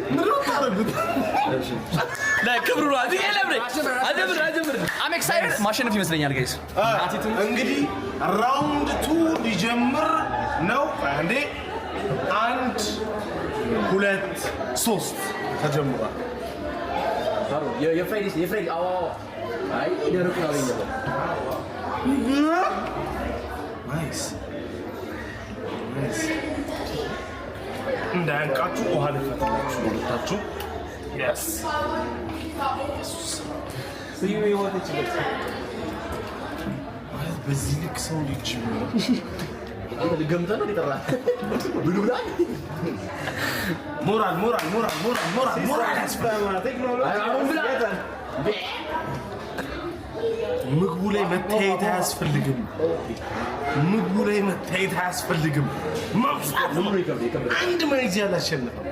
ምንድን ነው የምታደርጉት? ለክብሩ ነው። አጀምር አጀምር። I'm excited። ማሸነፍ ይመስለኛል guys። እንግዲህ round two ሊጀምር ነው። አንዴ፣ አንድ፣ ሁለት፣ ሶስት፣ ተጀምሯል። የፍሬድ የፍሬድ፣ አዎ፣ አይ ደረቁን አገኘው። Nice, nice። እንዳያንቃችሁ ውሃ ልክፈትላችሁ ሁለታችሁ። Yes. ስዩ የሞተችበት። ማለት በዚህ ልክ ሰው ልጅ አንተ ልገምተህ ነው የጠራህ? ብሉ ብላ። ሞራል፣ ሞራል፣ ሞራል፣ ሞራል፣ ሞራል፣ ሞራል ያስፈልጋል። አሁን ብላ። ምግቡ ላይ መታየት አያስፈልግም። ምግቡ ላይ መታየት አያስፈልግም። መብሳት ነው። አንድ ማይዝ ያላሸነፈም።